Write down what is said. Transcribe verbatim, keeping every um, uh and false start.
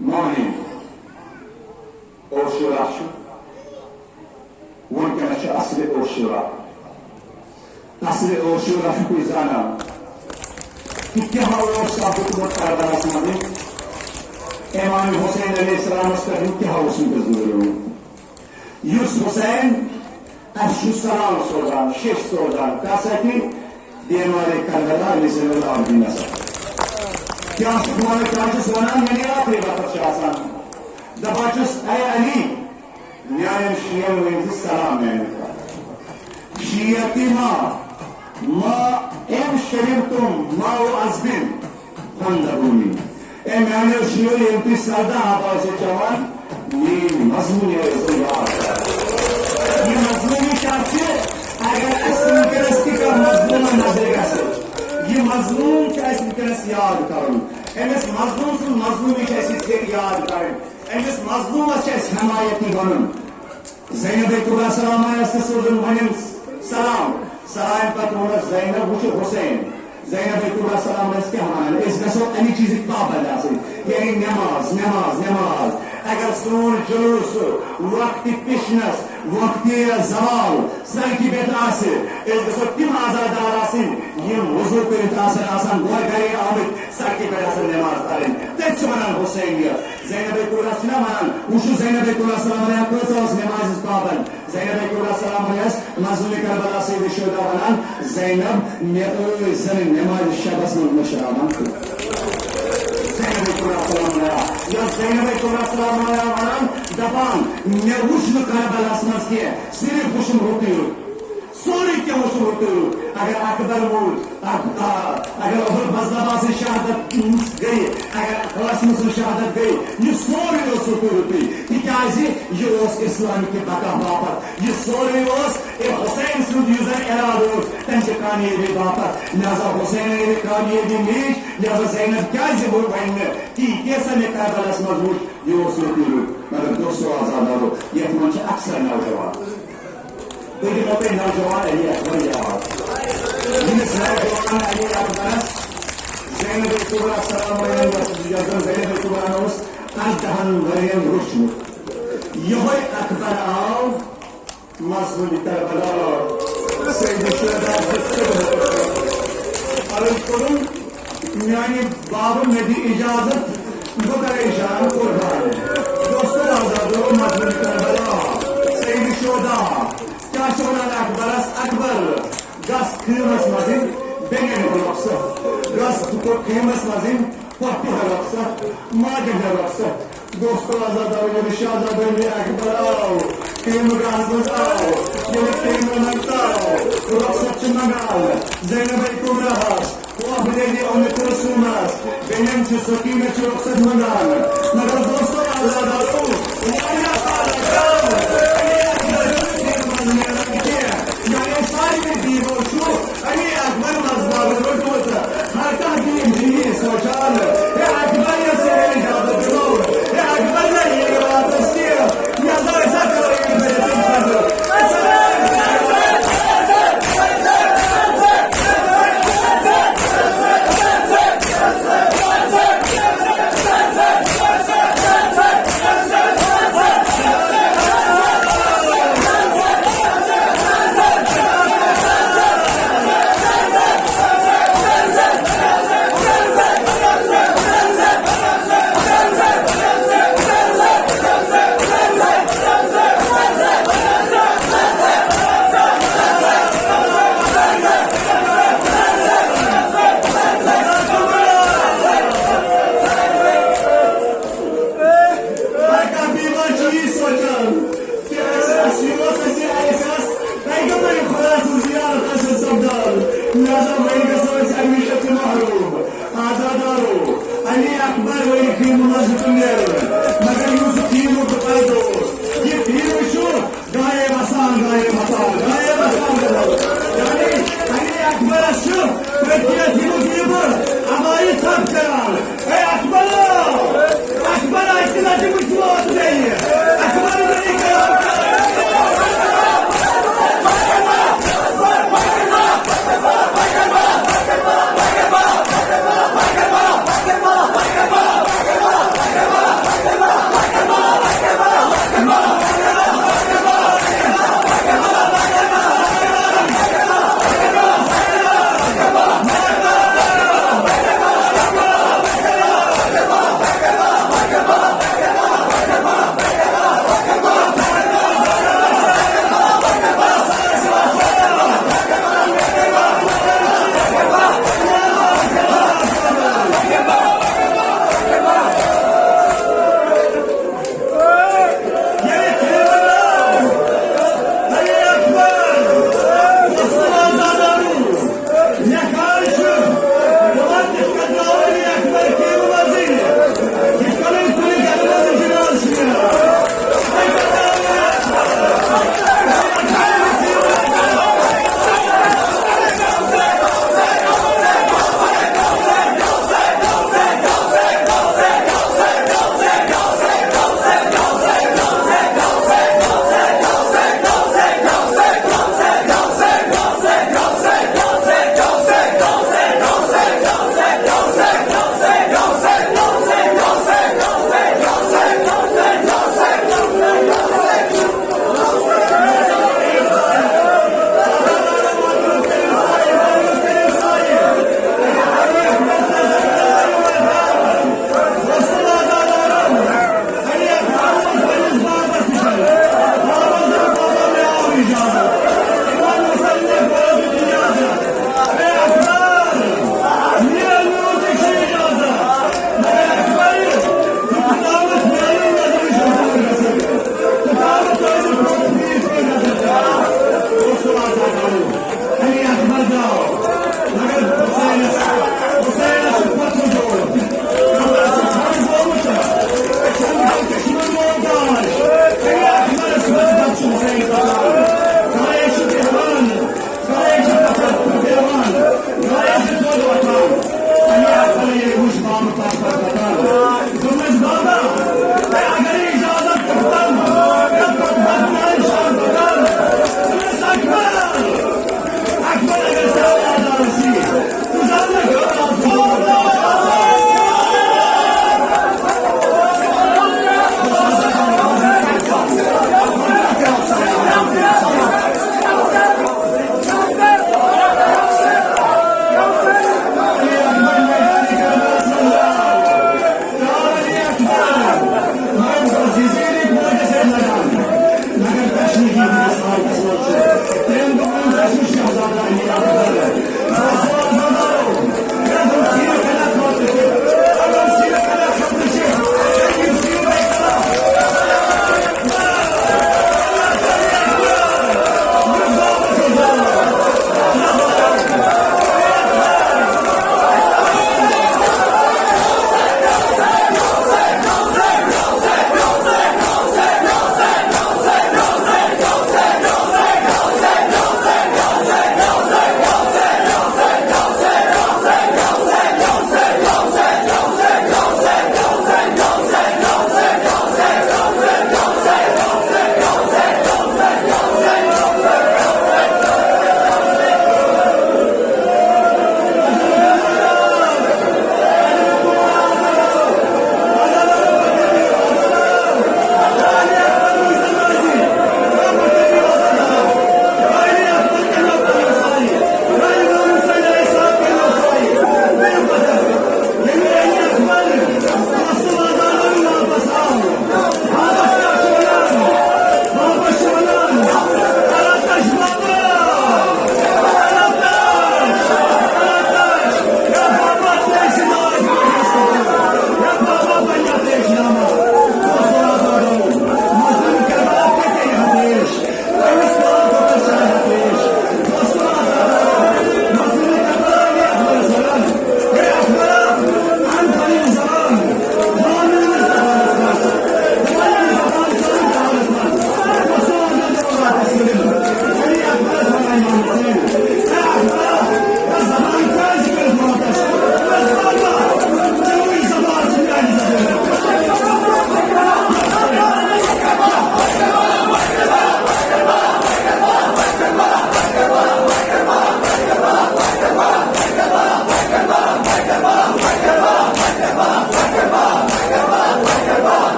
معنی عاشورہ چھُ، وٕنکیٚنَس چھُ اصل عاشورہ۔ اصل عاشورہ چھُ تُہۍ زانان، کہِ کیٛاہ اوس سپدمُت کربلاہَس منٛز؟ امام حسین علیہ السلامَس پٮ۪ٹھ کیٛاہ اوس وٕنکیٚس گُزریومُت؟ یُس حسین اَسہِ چھُ سلام سوزان، شیٚش سوزان، کَس اَتھِ؟ بیمارِ کربلا علیہ السلام دِنَس اَتھِ۔ کیٛاہ چھُکھ وَنان، کیٛاہ چھُس وَنان؟ یعنی ٲخری وقت چھُ آسان۔ دَپان چھُس، اے علی، میٛانٮ۪ن شِیَن ؤنۍ زِ سلام میٛانہِ طرفہٕ۔ شیعتی ما، ما اِن شربتم ماء عذب فانتحرونی۔ اے میٛانیو شِیو، ییٚلہِ تُہۍ سردٕ آب آسِو چٮ۪وان، میٛٲنۍ مضموٗن ٲسۍزیو یاد کران۔ یہِ مضموٗنی کیٛاہ چھِ؟ اگر اَسہِ وٕنکیٚنَس تہِ کانٛہہ مضموٗن نظرِ گژھِ، یہِ مضموٗن چھُ اَسہِ وٕنکیٚنَس یاد کرُن۔ أمِس مضموٗن سُنٛد مضموٗنی چھُ اَسہِ یِتھ کٔنۍ یاد کرٕنۍ۔ أمِس مضموٗنَس چھُ اَسہِ حمایتی بَنُن۔ زینب کبریٰ سلام علیہَس تہِ سوزُن ؤنِن سلام۔ سلام پتہٕ ووٚنُس، زینب وٕچھِ حسین۔ زینب کبریٰ سلام علیہَس کیٛاہ وَنان؟ أسۍ گژھو اَمہِ چیٖزٕکۍ پابند آسٕنۍ، یعنی نماز، نماز، نماز۔ اگر سون جلوٗس وقتِ پِشنَس، وقتِ زوال سڑکہِ پٮ۪ٹھ آسہِ، أسۍ گژھو تِم عزادار آسٕنۍ، یِم وضوٗ کٔرِتھ آسَن، آسَن گۄڈٕ گرے آمٕتۍ، سڑکہِ پٮ۪ٹھ آسَن نماز پرٕنۍ۔ تٔتھۍ چھِ وَنان حسینیت۔ زینب کبریٰ چھِنہ وَنان، وٕچھِو زینب کبریٰ سلام علیہا کۭژاہ ٲس نمازِ ہٕنٛز پابند۔ زینب کبریٰ سلام علیہَس مضموٗنِ کربلا سید شہدا وَنان، زینب، مےٚ ٲسۍ زَن نمازِ شبس منٛز مٔشراوان۔ زینب کبریٰ سلام علیہا، یۄس زینب کبریٰ سلام علیہا وَنان، دَپان، مےٚ وٕچھ نہٕ کربلاہَس منٛز کینٛہہ، صرف وٕچھُم رُتُے رُت۔ سورُے کینٛہہ وٕچھُم رُتُے رُت۔ اگر اکبر موٗد، اکھ، آ، اگر ابوالفضل عباسٕچ شہادت گٔیہِ، اگر قاسمہٕ سٕنٛز شہادت گٔیہِ، یہِ سورُے اوس رُتُے رُتُے۔ تِکیٛازِ یہِ اوس اسلام کہِ بقا باپتھ۔ یہِ سورُے اوس اے حسین سُنٛد یُس زن ارادٕ اوس، تٔمۍ چہِ کامیٲبی باپتھ۔ لہذا حسینن ییٚلہِ کامیٲبی میٖج، لہذا زینب کیٛازِ ووٚن وۄنۍ نہٕ؟ تی کینٛژھا مےٚ کربلاہَس منٛز وُچھ، یہِ اوس رُتُے رُت۔ مگر دوستو، عزادارو، یتھ منٛز چھِ اکثر نوجوان۔ بہٕ دِمو تۄہہِ نوجوان علی اکبر یاد۔ ییٚمِس نوجوان علی اکبرس زینب کبریٰ سلام علیہا، یۄس زن زینب کبریٰ اوس اردہن ؤرین روٚچھمُت۔ یِہوٚے اکبر آو مضموٗنِ کربلا، سید شہدا۔ عرض کوٚرُن، میانہِ بابہٕ، مےٚ دِ اجازت، بہٕ کرٕ شان قربان۔ دوستو، عزادارو، مضموٗنِ کربلا، سید شہدا۔ کیٛاہ چھِ وَنان اکبرس؟ اکبر، گژھ خیمس منٛز أنۍ بیٚنٮ۪ن ہُنٛد رۄخصت، گژھ خیمس منٛز أنۍ پۄپھِ ہُنٛد رۄخصت، ماجہِ ہُنٛد رۄخصت۔ دوستو، عزادارو، ییٚلہِ شہزادٕ علی اکبر آو، خیمہٕ گاہس منٛز آو، ییٚلہِ خیمہٕ منٛز آو، رۄخصت چھِ منٛگان زینب کبریٰ ہس، پۄپھ دِیہِ اُمہِ کلثومس، بیٚنٮ۪ن چھِ سکینہ چھِ رۄخصت منٛگان۔ مگر دوستو، عزادارو، واریاہ کالس آو علی اکبر خیمہٕ منٛز نیران کینٛہہ۔ یعنی سارنٕے دیٖوو چھُ علی اکبر منٛز باغ روٚٹمُت۔ ہر کانٛہہ دیٖن چھُ یی سونٛچان، ہے اکبر یَس ییٚلہِ اجازت دِمو، ہے اکبر نہ یِیہِ واپس کینٛہہ۔ مےٚ دوٚپ، أسۍ ہا کرو یہِ کٔرِتھ تٔمۍ سٕنٛدِ۔ ہر کانٛہہ دیٖوان چھُ یی سونٛچان، کہِ اَسہِ، اَسہِ یہِ اوس، اَسہِ، اَسہِ آسہِ پیغمبر خدا سٕنٛز زیارت آسہِ سپدان، لہذا وۄنۍ گژھو أسۍ اَمہِ نِش تہِ محروم۔ عزادارو، علی اکبر وۄنۍ خیمہٕ منٛز ہیوٚتُن نیرُن، مگر یُس خیمُک پردٕ اوس، یہِ خیمہٕ چھُ گایے وسان، گایے وسان، گایے وسان گژھان۔ یعنی علی اکبرس چھُ پٔتۍ کِنۍ